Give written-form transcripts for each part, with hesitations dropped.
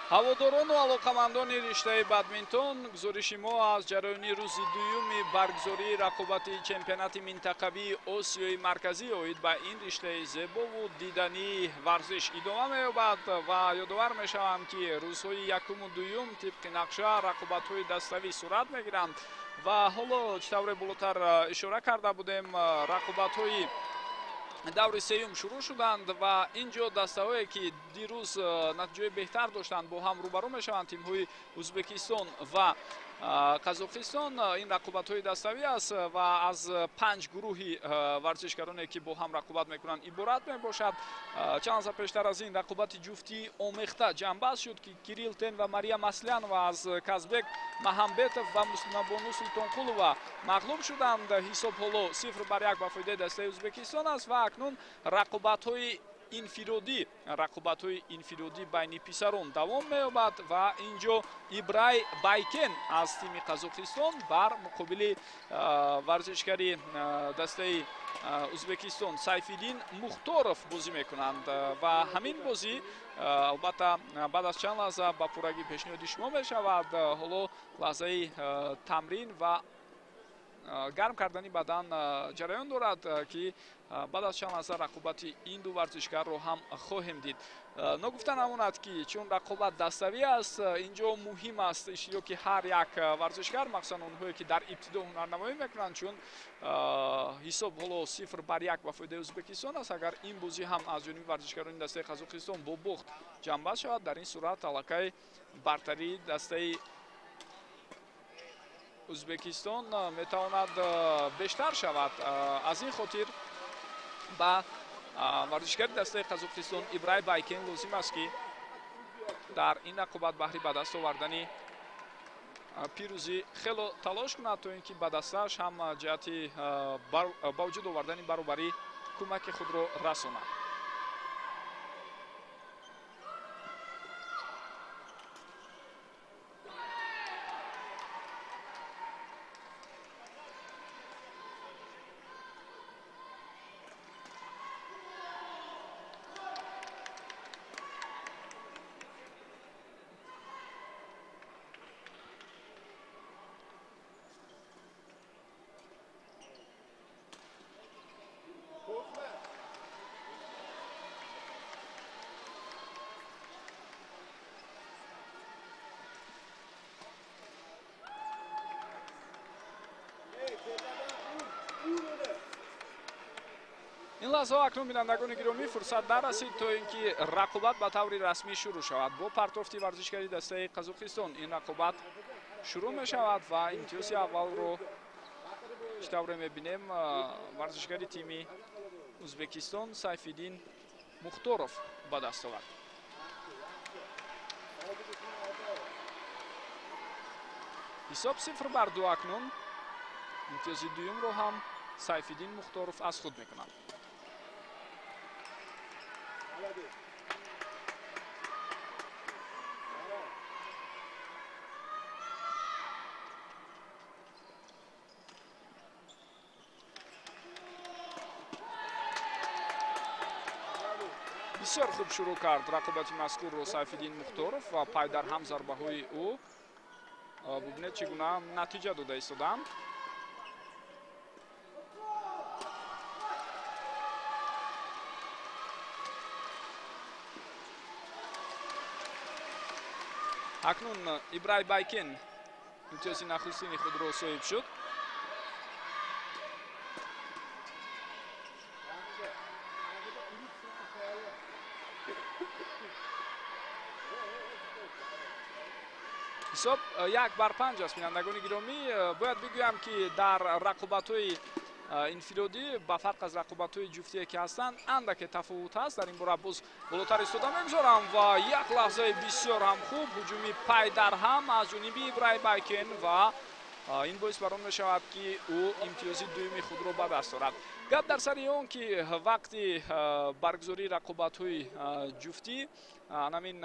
Ҳаводорону алоқамандони риштаи бадминтон, гузориши мо аз ҷараёни рӯзи дуюми баргузории рақобати чемпионати минтақавии Осиёи Марказӣ оид ба ин риштаи зебову дидании варзиш идома меёбад ва ёдовар мешавам, ки рӯзҳои якуму дуюм тибқи нақша рақобатҳои даставӣ сурат мегиранд ва ҳоло чӣ тавре болотар ишора карда будем, рақобатҳои даври сеюм шурӯъ шуданд ва ин ҷо дастаҳое, ки дирӯз натиҷаи беҳтар доштанд, бо ҳам рӯбарӯ мешаванд. Тимҳои Ӯзбекистон ва Қазоқистон. Ин рақобатҳои даставӣ аст ва аз 5 гурӯҳи варзишгароне, ки бо ҳам рақобат мекунанд, иборат мебошад. Чанд лаҳза пештар аз ин рақобати ҷуфтии омехта ҷамъбаст шуд, ки Кирилл Тен ва Мария Маслянова аз Казбек Маҳамбетов ва Муслимабону Султонқулова мағлуб шуданд. Ҳисоб ҳоло 0-1 ба фоидаи дастаи Ӯзбекистон аст ва акнун рақобатҳои инфиродӣ байни писарон давом меёбад ва ин ҷо Ибрай Байкен аз тими Қазоқистон бар муқобили варзишгари дастаи Ӯзбекистон Сайфиддин Мухторов бозӣ мекунанд ва ҳамин бозӣ албатта баъд аз чанд лаҳза ба пуррагӣ пешниҳоди шумо мешавад. Ҳоло лаҳзаи тамрин ва гарм кардани бадан ҷараён дорад, ки баъд аз чанд лаҳза рақобати ин ду варзишгарро ҳам хоҳем дид. Ногуфта намонад, ки чун рақобат даставӣ аст, ин ҷо муҳим аст иштироки ҳар як варзишгар, махсусан онҳое, ки дар ибтидо ҳунарнамоӣ мекунанд, чун ҳисоб ҳоло 0-1 ба фоидаи Ӯзбекистон аст. Агар ин бозӣ ҳам аз ҷониби варзишгарони дастаи Қазоқистон бо бохт ҷамъбаст шавад, дар ин сурат аллакай бартарии дастаи Ӯзбекистон метавонад бештар шавад. Аз ин хотир ба варзишгари дастаи Қазоқистон Ибрай Байкен лозим аст, ки дар ин рақобат баҳри ба даст овардани пирӯзӣ хело талош кунад, то ин ки ба дастааш ҳам ҷиҳати ба вуҷуд овардани баробарӣ кӯмаки худро расонад. Ин лаҳзаҳо акнун, бинандагони гиромӣ, фурсат нарасид, то ин ки рақобат ба таври расмӣ шурӯъ шавад. Бо партофти варзишгари дастаи Қазоқистон ин рақобат шурӯъ мешавад ва имтиёзи аввалро, чӣ тавре мебинем, варзишгари тими Ӯзбекистон Сайфиддин Мухторов ба даст овард. Ҳисоб 0-2. Акнун имтиёзи дуюмро ҳам Сайфиддин Мухторов аз худ мекунад. Молодец. Давай. Бисёр хуб шурӯъ кард рақобати мазкурро Сайфиддин Мухторов ва пайдарҳам зарбаҳои ӯ, бубинед, чӣ гуна натиҷа дода истоданд. Акнун Ибрай Байкен имтиёзи нахустини худро соҳиб шуд. Yaxshi. Hozirda urib turibdi. Ҳисоб 1-5 аст, бинандагони гиромӣ. Бояд бигӯям, ки дар рақобатҳои инфиродӣ, ба фарқ аз рақобатҳои ҷуфтие, ки ҳастанд, андаке тафовут ҳаст. Дар ин бора боз болотар истода мегузорам. Ва як лаҳзаи бисёр ҳам хуб, ҳуҷуми пайдарҳам аз ҷониби Ибраҳим Байкен, ва ин боис бар он мешавад, ки ӯ имтиёзи дуюми худро ба даст орад. Гап дар сари он, ки вақти баргузории рақобатҳои ҷуфтӣ анамин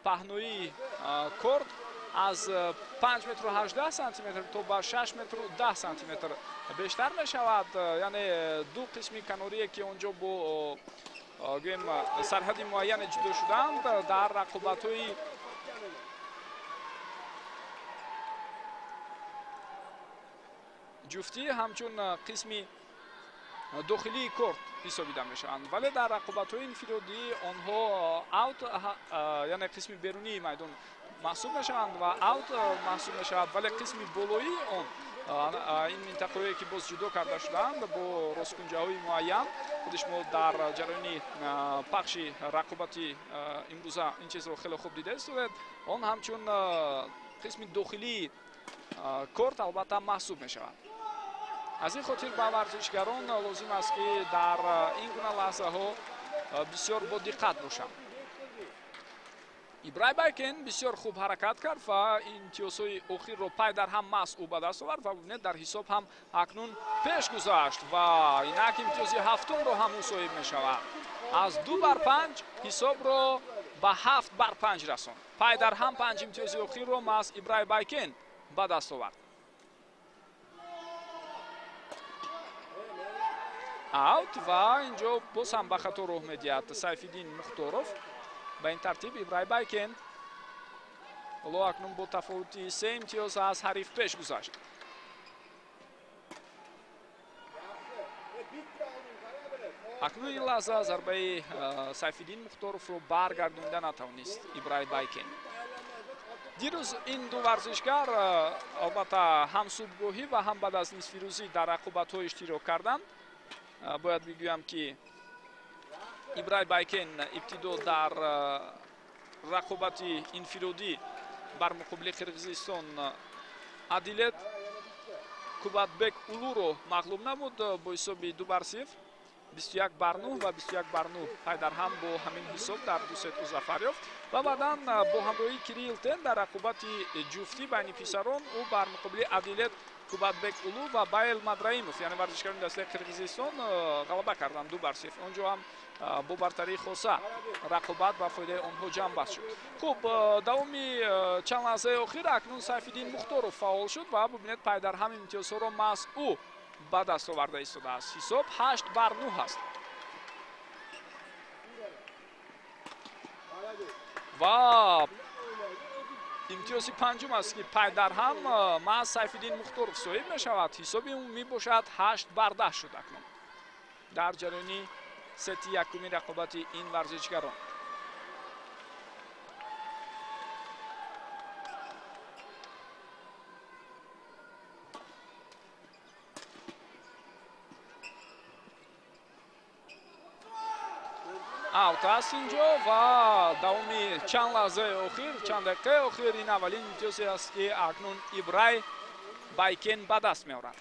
паҳноии корт аз 5 метру 18 сантиметр то ба 6 метру 10 сантиметр бештар мешавад. Яъне ду қисми канорие, ки он ҷо бо гӯем сарҳади муайяне ҷудо шудаанд, дар рақобатҳои ҷуфтӣ ҳамчун қисми дохилии корт ҳисобида мешаванд, вале дар рақобатҳои инфиродӣ онҳо аут, яъне қисми берунии майдон маҳсуб мешаванд ва аут маҳсуб мешавад, вале қисми болоии он ин минтақаҳое ки боз ҷудо карда шудаанд бо росткунҷаҳои муайян, худи шумо дар ҷараёни пахши рақобати имрӯза ин чизро хеле хуб дида истодед, он ҳамчун қисми дохилии корт албатта маҳсуб мешавад. Аз ин хотир ба варзишгарон лозим аст, ки дар ин гуна лаҳзаҳо бисёр бодиққат бошанд. Ибрай Байкен бисёр хуб ҳаракат кард ва имтиёзҳои охирро пай дар ҳам маҳз ӯ ба даст овард ва бибинед, дар ҳисоб ҳам акнун пеш гузашт ва инак имтиёзи ҳафтумро ҳам ӯ соҳиб мешавад. Аз 2-5 ҳисобро ба 7-5 расонд. Пай дар ҳам 5 имтиёзи охирро маҳз Ибрай Байкен ба даст овард. Аут ва инҷо боз ҳам ба хато роҳ медиҳад Сайфиддин Мухторов. Ба ин тартиб Ибрай Байкен ҳоло акнун бо тафовути 3 имтиёз аз ҳариф пеш гузашт. Акнун ин лаҳза зарбаи Сайфиддин Мухторовро баргардонида натавонист Ибрай Байкен. Дирӯз ин ду варзишгар албатта ҳам субҳгоҳӣ ва ҳам баъд аз нисфирӯзӣ дар рақобатҳо иштирок карданд. Бояд бигӯям, ки Ибрай Байкен ибтидо дар рақобати инфиродӣ бар муқобили Қирғизистон Адилет Кубатбек Улуро мағлуб намуд бо ҳисоби 2-0, 21-9 ва 21-9 пай дар ҳам бо ҳамин ҳисоб дар ду сет ӯ зафар ёфт ва баъдан бо ҳамроҳии Кирилл Тен дар рақобати ҷуфтӣ байни писарон ӯ бар муқобили Адилет Кубатбек Улу ва Байел Мадраимов, яъне варзишгарони дастаи Қирғизистон, ғалаба карданд 2-0. Он ҷо ҳам бо бартарии хоса рақобат ба фоидаи онҳо ҷамъбаст шуд. Хуб, давоми чанд лаҳзаи охир акнун Сайфиддин Мухторов фаъол шуд ва бубинед, пай дар ҳам имтиёзҳоро маҳз ӯ ба даст оварда истодааст. Ҳисоб 8-9 аст. Ва имтиёзи панҷум аст, ки пай дар ҳам маҳз Сайфиддин Мухторов соҳиб мешавад. Ҳисоби умумӣ бошад 8-10 шуд акнун дар ҷараёни сети якуми рақобати ин варзишгарон. Аут аст инҷо ва давоми чанд лаҳзаи охир, чанд дақиқаи охир ин аввалин имтиёзе аст, ки акнун Ибрай Байкен ба даст меорад.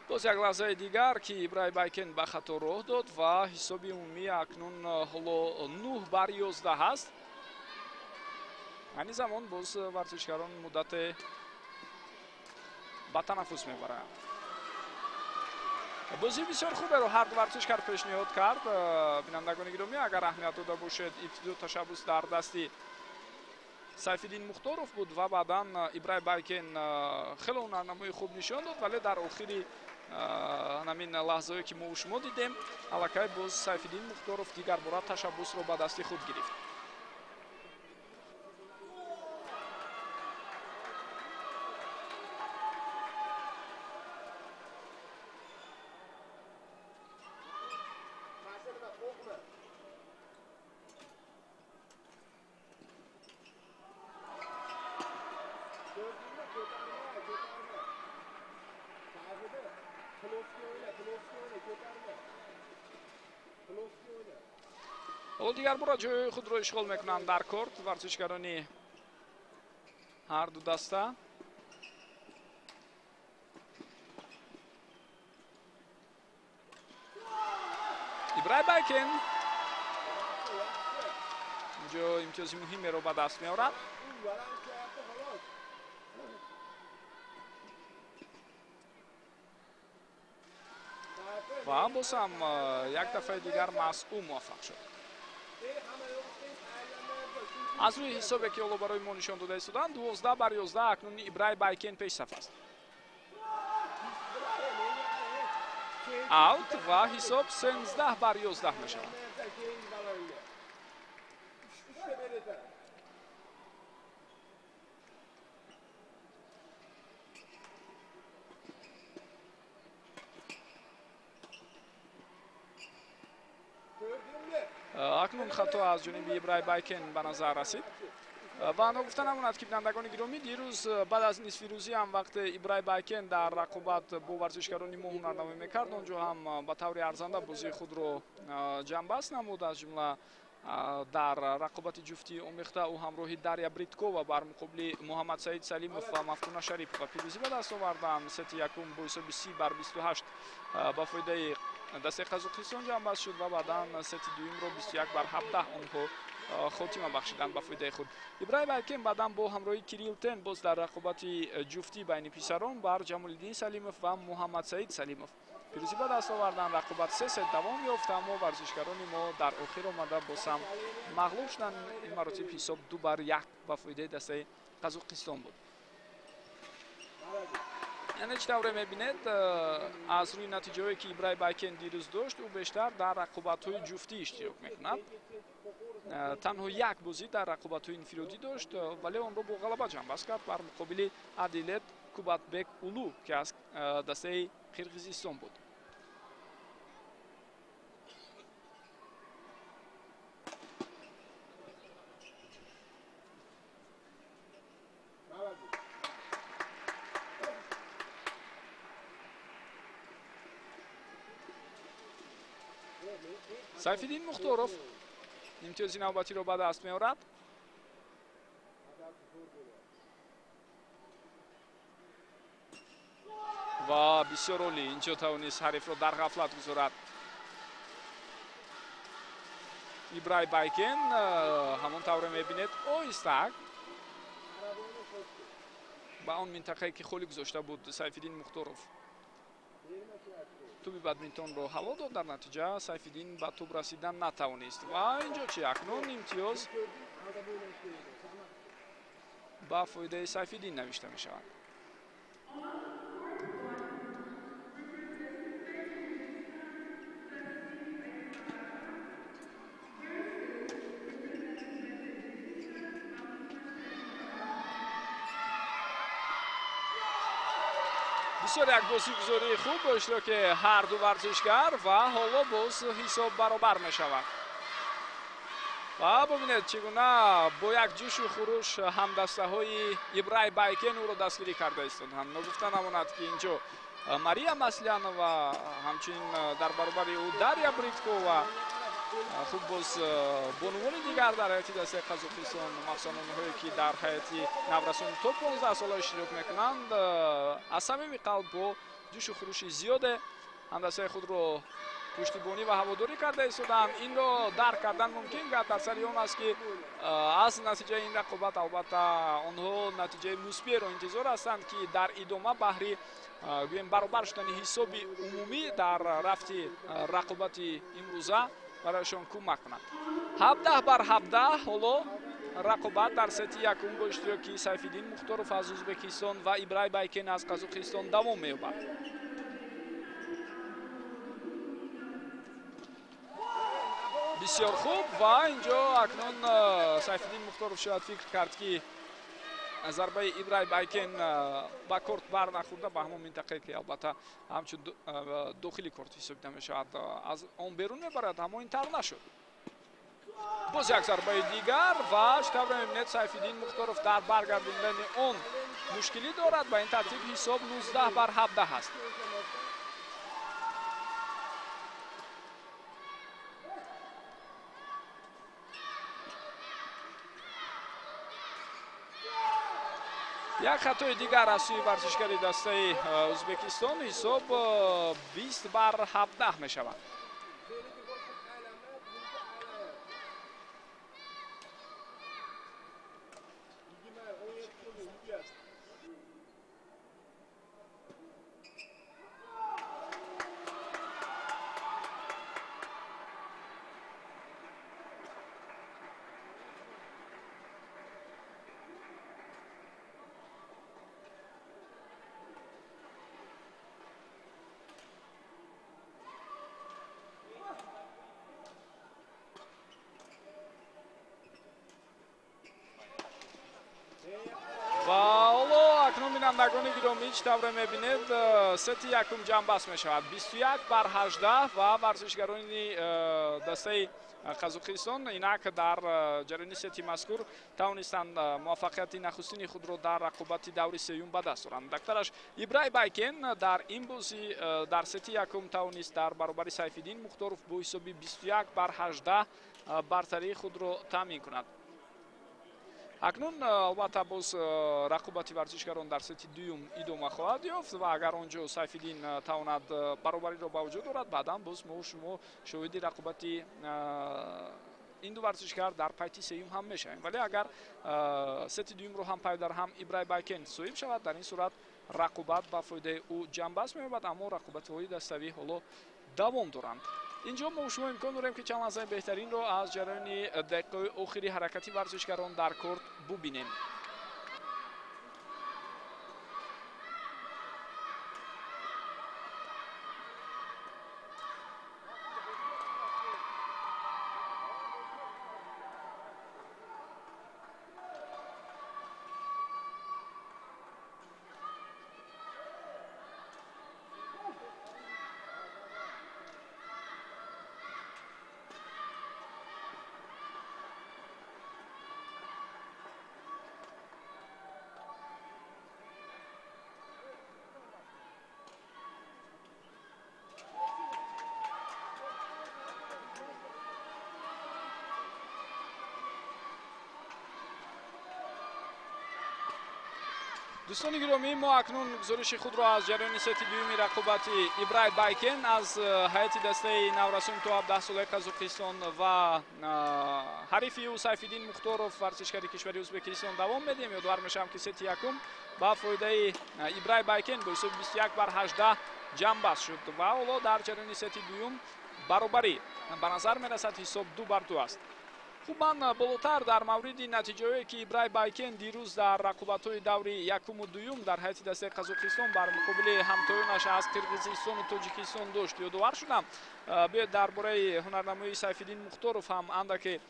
Боз як лаҳзаи дигар, ки Ибрай Байкен ба хато роҳ дод ва ҳисоби умумӣ акнун ҳоло 9-11 аст. Айни замон боз варзишгарон муддате ба танаффус мебаранд. Бозии бисёр хуберо ҳар ду варзишгар пешниҳод кард. Бинандагони гиромӣ, агар аҳамият дода бошед, ибтидо ташаббус дар дасти Сайфиддин Мухторов буд ва баъдан Ибрай Байкен хеле ҳунарнамои хуб нишон дод, вале дар охири ҳамин лаҳзаҳое ки мо шумо дидем, аллакай боз Сайфиддин Мухторов дигарбора ташаббусро ба дасти худ гирифт. Ҳоло дигарбора ҷои худро ишғол мекунанд дар корт варзишгарони ҳар ду даста. Ибрай Байкен инҷо имтиёзи муҳимеро ба даст меорад. Ва боз ҳам як дафъаи дигар маҳз ӯ муваффақ шуд. Аз рӯи ҳисобе ки ҳоло барои мо нишон дода истоданд, 12-11 акнун Ибрай Байкен пешсаф аст. Аут ва ҳисоб 13-11 мешавад. Акнун хато аз ҷониби Ибрай Байкен ба назар расид. Ва ногуфта намонад ки бинандагони гиромӣ, дирӯз баъд аз нисфирӯзӣ ҳам вақте Ибрай Байкен дар рақобат бо варзишгарони мо ҳунарнамоӣ мекард, он ҷо ҳам ба таври арзанда бозии худро ҷамъбаст намуд. Аз ҷумла дар рақобати ҷуфтии омехта ӯ ҳамроҳи Дарья Бриткова бар муқобили Муҳаммадсаид Салимов ва Мафтуна Шарипова пирӯзӣ ба даст оварданд. Сети якум бо ҳисоби 30-28 ба фоидаи дастаи Қазоқистон ҷамъбаст шуд ва баъдан сети дуюмро 21-17 онҳо хотима бахшиданд ба фоидаи худ. Ибрай Байкен баъдан бо ҳамроҳи Кирилл Тен боз дар рақобати ҷуфтӣ байни писарон бар Ҷамолиддин Салимов ва Муҳаммадсаид Салимов пирӯзӣ ба даст оварданд. Рақобат се сет давом ёфт, аммо варзишгарони мо дар охир омада боз ҳам мағлуб шуданд. Ин маротиб ҳисоб 2-1 ба фоидаи дастаи Қазоқистон буд. Яъне чӣ тавре мебинед, аз рӯи натиҷаҳое ки Ибрай Байкен дирӯз дошт, ӯ бештар дар рақобатҳои ҷуфтӣ иштирок мекунад. Танҳо як бозӣ дар рақобатҳои инфиродӣ дошт, вале онро бо ғалаба ҷамъбаст кард бар муқобили Адилет Кубатбек Улу, ки аз дастаи Қирғизистон буд. Сайфиддин Мухторов имтиёзи навбатиро ба даст меорад. Ва бисёр олӣ инҷо тавонист ҳарифро дар ғафлат гузорад. Ибрай Байкен ҳамон тавре мебинед оҳистак ба он минтақае ки холӣ гузошта буд Сайфиддин Мухторов туби бадминтонро ҳаво дод. Дар натиҷа Сайфиддин ба туб расидан натавонист ва инҷо чи акнун имтиёз ба фоидаи Сайфиддин навишта мешавад. Бисёр як бозигузории хуб бо иштироки ҳар ду варзишгар ва ҳоло боз ҳисоб баробар мешавад. Ва бубинед чӣ гуна бо як ҷӯшу хуруш ҳамдастаҳои Ибрай Байкен ӯро дастгирӣ карда истоданд. Ногуфта намонад ки инҷо Мария Маслянова, ҳамчунин дар баробари ӯ Дарья Бриткова, хуб боз бонувони дигар дар ҳайати дастаи Қазоқистон, махсусан онҳое ки дар ҳайати наврасон то 15 сола иштирок мекунанд, аз самими қалб бо ҷӯшу хурӯши зиёде ҳамдастаи худро пуштибонӣ ва ҳаводорӣ карда истоданд. Инро дарк кардан мумкин гап дар сари он аст ки аз натиҷаи ин рақобат албатта онҳо натиҷаи мусбиеро интизор ҳастанд, ки дар идома баҳри гӯем баробар шудани ҳисоби умумӣ дар рафти рақобати имрӯза барояшон кӯмак кунад. 17-17 ҳоло рақобат дар сети якум бо иштироки Сайфиддин Мухторов аз Ӯзбекистон ва Ибрай Байкен аз Қазоқистон давом меёбад. Бисёр хуб ва инҷо акнун Сайфиддин Мухторов шояд фикр кард ки зарбаи Ибрай Байкен ба корт бар нахӯрда, ба ҳамон минтақае ки албатта ҳамчун дохили корт ҳисобида мешавад, аз он берун мебарад, аммо ин тавр нашуд. Боз як зарбаи дигар ва чӣ тавре мебинед Сайфиддин Мухторов дар баргардондани он мушкилӣ дорад. Ба ин тартиб ҳисоб 19-17 аст. Як хатои дигар аз сӯи варзишгари дастаи Ӯзбекистон, ҳисоб 20-17 мешавад. Бинандагони гиромӣ, чӣ тавре мебинед, сети якум ҷамъбаст мешавад 21-18 ва варзишгарони дастаи Қазоқистон инак дар ҷараёни сети мазкур тавонистанд муваффақияти нахустини худро дар рақобати даври сеюм ба даст оранд. Дактараш Ибрай Байкен дар ин бозӣ дар сети якум тавонист дар баробари Сайфиддин Мухторов бо ҳисоби 21-18 бартарии худро таъмин кунад. Акнун албатта боз рақобати варзишгарон дар сети дуюм идома хоҳад ёфт ва агар он ҷо Сайфиддин тавонад баробариро ба вуҷуд орад, баъдан боз мо шумо шоҳиди рақобати ин ду варзишгар дар пайти сеюм ҳам мешавем. Вале агар сети дуюмро ҳам пай дар ҳам Ибрай Байкен соҳиб шавад, дар ин сурат рақобат ба фоидаи ӯ ҷамъбаст меёбад, аммо рақобатҳои даставӣ ҳоло давом доранд. Инҷо мо шумо имкон дорем, ки чанд лаҳзаи беҳтаринро аз ҷараёни дақиқаҳои охири ҳаракати варзишгарон дар корт бубинем. Дӯстони гиромӣ, мо акнун гузориши худро аз ҷараёни сети дуюми рақобати Ибрай Байкен аз ҳайати дастаи наврасон то 17 солаи Қазоқистон ва ҳарифи ӯ Сайфиддин Мухторов, варзишгари кишвари Ӯзбекистон, давом медиҳем. Ёдовар мешавам, ки сети якум ба фоидаи Ибрай Байкен бо ҳисоби 21-18 ҷамъбаст шуд ва ҳоло дар ҷараёни сети дуюм баробарӣ ба назар мерасад, ҳисоб 2-2 аст. Хуб, ман болотар дар мавриди натиҷаҳое, ки Ибрай Байкен дирӯз дар рақобатҳои даври якуму дуюм дар ҳайати дастаи Қазоқистон бар муқобили ҳамтоёнаш аз Қирғизистону Тоҷикистон дошт, ёдовар шудам. Биёед дар бораи ҳунарнамоии Сайфиддин Мухторов ҳам андаке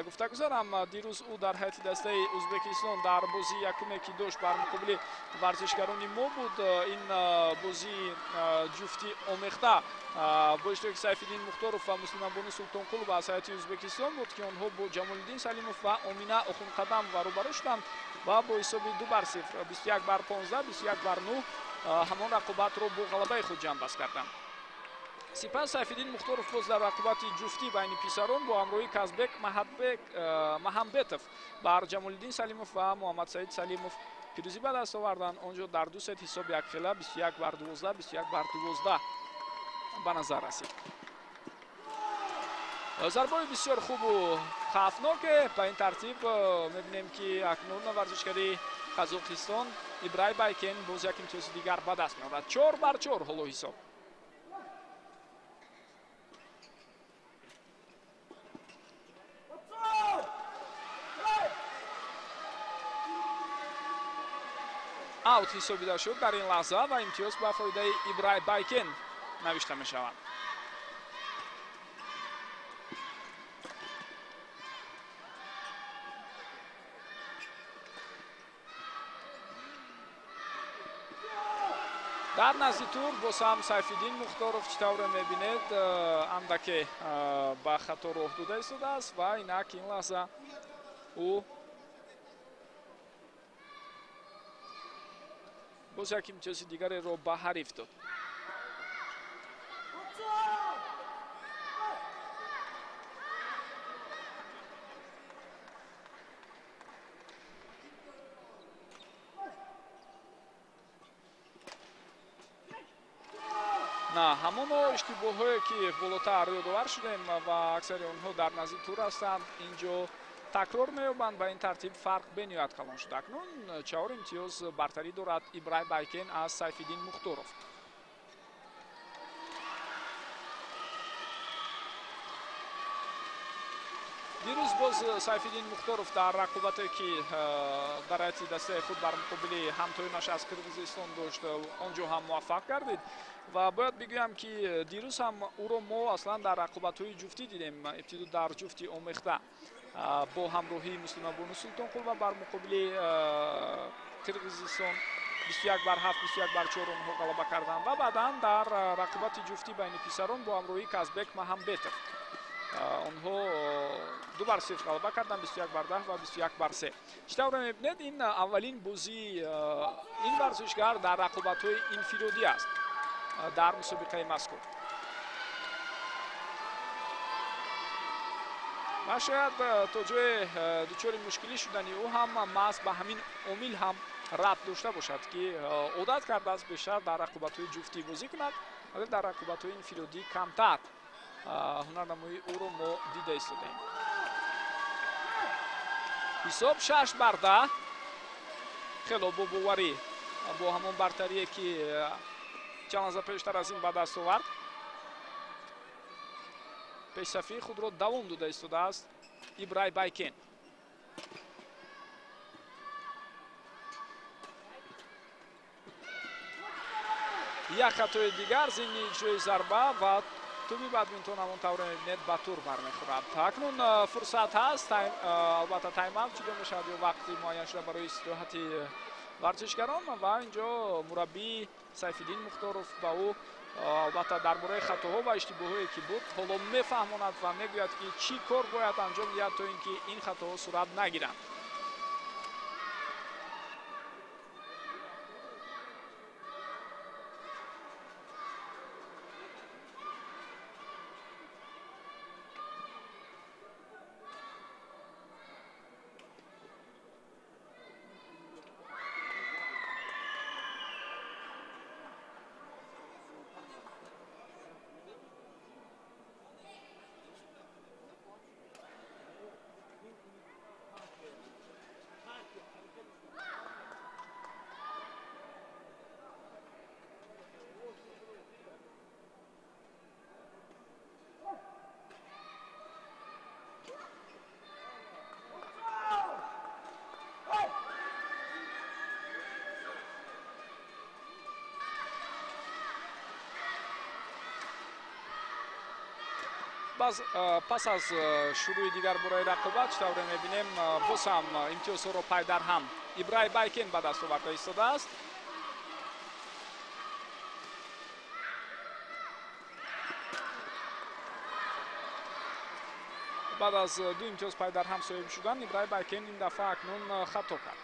гуфта гузарам. Дирӯз ӯ дар ҳайати дастаи Ӯзбекистон дар бозии якуме, ки дошт, бар муқобили варзишгарони мо буд. Ин бозии ҷуфти омехта бо иштироки Сайфиддин Мухторов ва Муслимабону Султонқулова аз ҳайати Ӯзбекистон буд, ки онҳо бо Ҷамолиддин Салимов ва Омина Охунқадамова рӯбарӯ шуданд ва бо ҳисоби 2-0, 21-15, 21-9 ҳамон рақобатро бо ғалабаи худ ҷамъбаст карданд. Сипас Сайфиддин Мухторов боз дар рақобати ҷуфтӣ байни писарон бо ҳамроҳии Казбек Маҳамбетов бар Ҷамолиддин Салимов ва Муҳаммадсаид Салимов пирӯзӣ ба даст оварданд. Он ҷо дар ду сет ҳисоб якхела 21-12, 21-12 ба назар расид. Зарбаи бисёр хубу хавфноке. Ба ин тартиб мебинем, ки акнун варзишгари Қазоқистон Ибрай Байкен боз як имтиёзи дигар ба даст меорад. 4-4 ҳоло ҳисоб. Аут ҳисобида шуд дар ин лаҳза ва имтиёз ба фоидаи Ибрай Байкен навишта мешавад. Дар назди тур боз ҳам Сайфиддин Мухторов, чӣ тавре мебинед, андаке ба хато роҳ дода истодааст ва инак ин лаҳза ӯ боз як имтиёзи дигареро ба ҳариф дод. На ҳамоно иштибоҳое, ки болотар ёдовар шудем ва аксари онҳо дар назди тур ҳастанд, инҷо такрор меёбанд. Ба ин тартиб фарқ бениҳоят калон шуд. Акнун 4 имтиёз бартарӣ дорад Ибрай Байкен аз Сайфиддин Мухторов. Дирӯз боз Сайфиддин Мухторов дар рақобате, ки дар ҳайати дастаи худ бар муқобили ҳамтоёнаш аз Қирғизистон дошт, он ҷо ҳам муваффақ гардид ва бояд бигӯям, ки дирӯз ҳам ӯро мо аслан дар рақобатҳои ҷуфтӣ дидем. Ибтидо дар ҷуфти омехта бо ҳамроҳии Муслимабону Султонқулова бар муқобили Қирғизистон 21-7, 21-4 онҳо ғалаба карданд ва баъдан дар рақобати ҷуфтӣ байни писарон бо ҳамроҳии Казбек Маҳамбетов онҳо 2-0 ғалаба карданд, 21-10 ва 21-3. Чӣ тавре мебинед, ин аввалин бозии ин варзишгар дар рақобатҳои инфиродӣ аст дар мусобиқаи мазкур. Ва шояд то ҷое дучори мушкилӣ шудани ӯ ҳам маҳз ба ҳамин омил ҳам рабт дошта бошад, ки одат кардааст бештар дар рақобатҳои ҷуфтӣ бозӣ кунад, вале дар рақобатҳои инфиродӣ камтар ҳунарнамоии ӯро мо дида истодаем. Ҳисоб 6-10. Хело бо боварӣ, бо ҳамон бартарие ки чанд лаҳза пештар аз ин ба даст овард, пешсафии худро давом дода истодааст Ибрай Байкен. Як хатои дигар зимни иҷрои зарба ва туби бадминтон ҳамон тавре мебинед ба тур бармехӯрад. Акнун фурсат ҳаст, албатта тайм-аут ҷудо мешавад ё вақти муайян шуда барои истироҳати варзишгарон ва инҷо мураббии Сайфиддин Мухторов ба ӯ албатта дар бораи хатоҳо ва иштибоҳое ки буд ҳоло мефаҳмонад ва мегӯяд ки чӣ кор бояд анҷом диҳад то ин ки ин хатоҳо сурат нагиранд. Пас аз шурӯи дигар бораи рақобат, чӣ тавре мебинем, боз ҳам имтиёзҳоро пай дар ҳам Ибрай Байкен ба даст оварда истодааст. Баъд аз ду имтиёз пай дар ҳам соҳиб шудан, Ибрай Байкен ин дафъа акнун хато кард.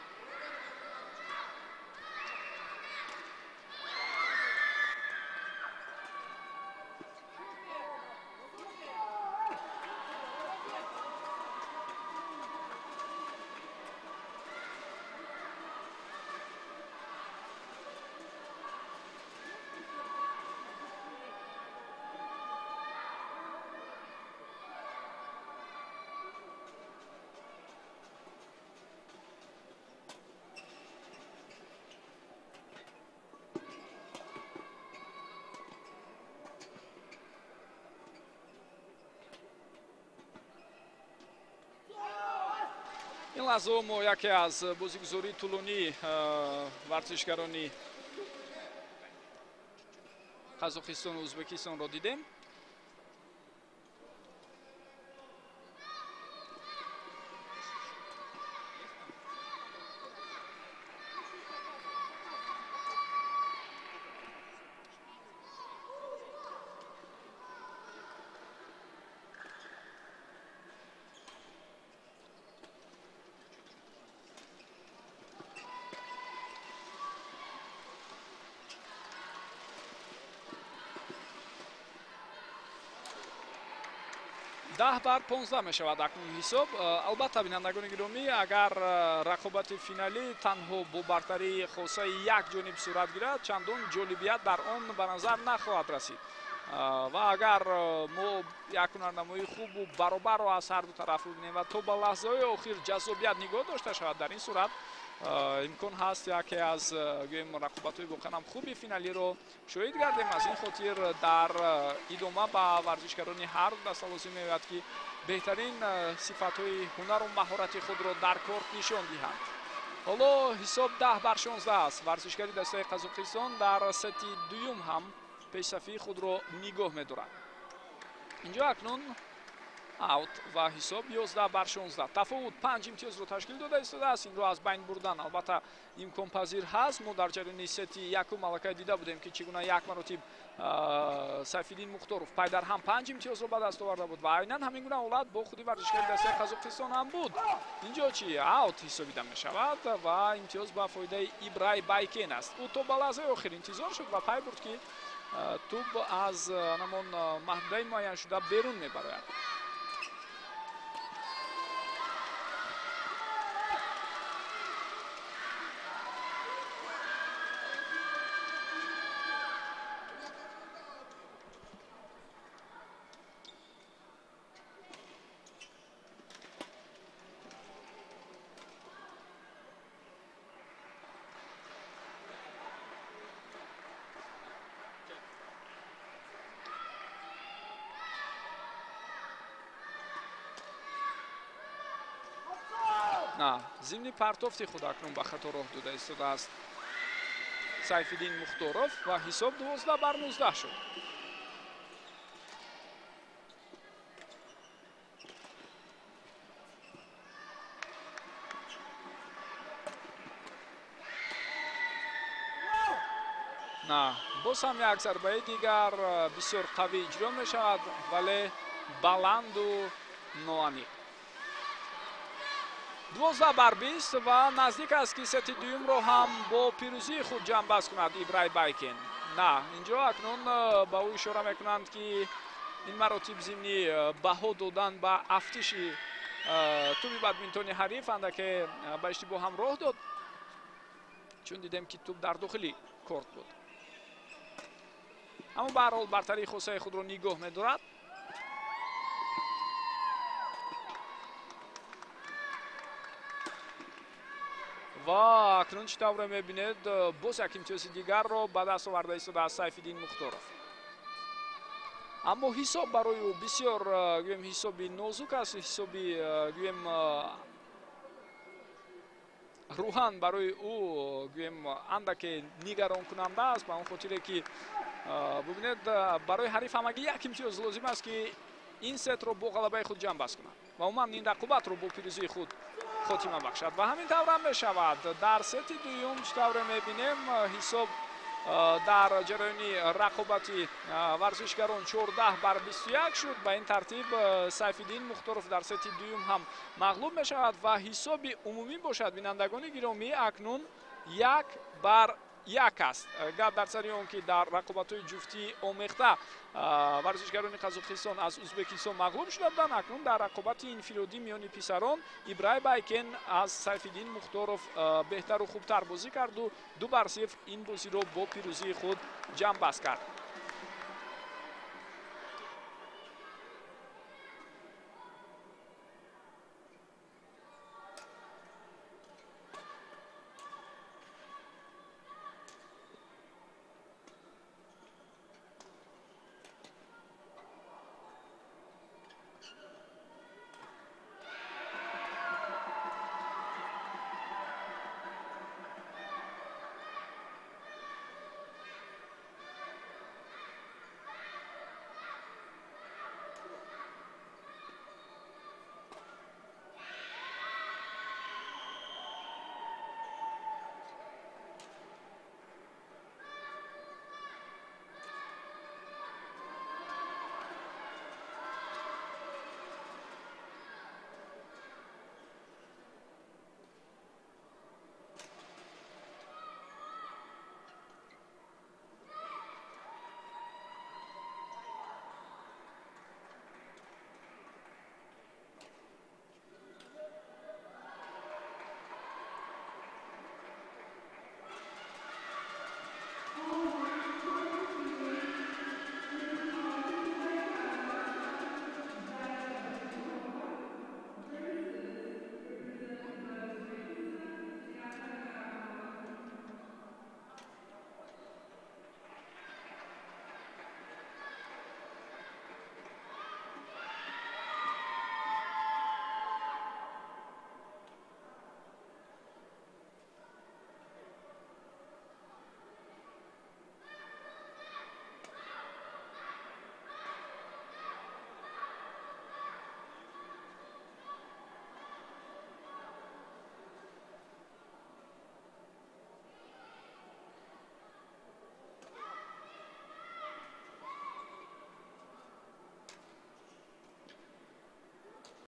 Ин лаҳзаҳо мо яке аз бозигузории тӯлонии варзишгарони Қазоқистону Ӯзбекистонро дидем. 10-15 мешавад акнун ҳисоб. Албатта, бинандагони гиромӣ, агар рақобати финалӣ танҳо бо бартарии хосаи як ҷониб сурат гирад, чандон ҷолибият дар он ба назар нахоҳад расид. Ва агар мо як ҳунарнамоии хубу баробарро аз ҳар ду тараф бибинем ва то ба лаҳзаҳои охир ҷаззобият нигоҳ дошта шавад, дар ин сурат имкон ҳаст яке аз гӯем рақобатҳои воқеан ҳам хуби финалиро шоҳид гардем. Аз ин хотир дар идома ба варзишгарони ҳар ду даста лозим меояд ки беҳтарин сифатҳои ҳунару маҳорати худро дар корт нишон диҳанд. Ҳоло ҳисоб 10-16 аст. Варзишгари дастаи Қазоқистон дар сети дуюм ҳам пешсафии худро нигоҳ медорад. Инҷо акнун Аут ва ҳисоб 11-16. Тафовут 5 имтиёзро ташкил дода истодааст. Инро аз байн бурдан албатта имконпазир ҳаст. Мо дар ҷараёни сети якум аллакай дида будем, ки чӣ гуна як маротиб Сайфиддин Мухторов пайдарҳам 5 имтиёзро ба даст оварда буд ва айнан ҳамин гуна ҳолат бо худи варзишгари дастаи Қазоқистон ҳам буд. Инҷо чи аут ҳисобида мешавад ва имтиёз ба фоидаи Ибрай Байкен аст. Ӯ то ба лаҳзаи охир интизор шуд ва пай бурд, ки тӯб аз ҳамон маҳдудаи муайяншуда берун мебарояд. На, зимни партофти худ акнун ба хато роҳ дода истодааст Сайфиддин Мухторов ва ҳисоб 12-19 шуд. На, боз ҳам як зарбаи дигар бисёр қавӣ иҷро мешавад, вале баланду ноаниқ. 12-20 ва наздик аст, ки сети дуюмро ҳам бо пирӯзии худ ҷамъбаст кунад Ибрай Байкен. На, инҷо акнун ба ӯ ишора мекунанд, ки ин маротиб зимни баҳо додан ба афтиши тӯби бадминтони ҳариф андаке ба иштибоҳ ҳам роҳ дод, чун дидем, ки тӯб дар дохили корт буд. Аммо ба ҳар ҳол бартарии хосаи худро нигоҳ медорад. Ва акнун чӣ тавре мебинед, боз як имтиёзи дигарро ба даст оварда истодааст Сайфиддин Мухторов. Аммо ҳисоб барои ӯ бисёр гӯем ҳисоби нозук аст, ҳисоби гӯем рӯҳан барои ӯ гӯем андаке нигаронкунанда аст, ба он хотире ки бубинед, барои ҳариф ҳамагӣ як имтиёз лозим аст, ки ин сетро бо ғалабаи худ ҷамъбаст кунад ва умуман ин рақобатро бо пирӯзии худ хотима бахшад. Ва ҳамин тавр ҳам мешавад. Дар сети дуюм чӣ тавре мебинем, ҳисоб дар ҷараёни рақобати варзишгарон 14-21 шуд. Ба ин тартиб Сайфиддин Мухторов дар сети дуюм ҳам мағлуб мешавад ва ҳисоби умумӣ бошад, бинандагони гиромӣ, акнун 1-1 аст. Гап дар сари он ки дар рақобатҳои ҷуфтии омехта варзишгарони Қазоқистон аз Узбекистон мағлуб шуда буданд. Акнун дар рақобати инфиродӣ миёни писарон Ибрай Байкен аз Сайфиддин Мухторов беҳтару хубтар бозӣ карду 2-0 ин бозиро бо пирӯзии худ ҷамъбаст кард.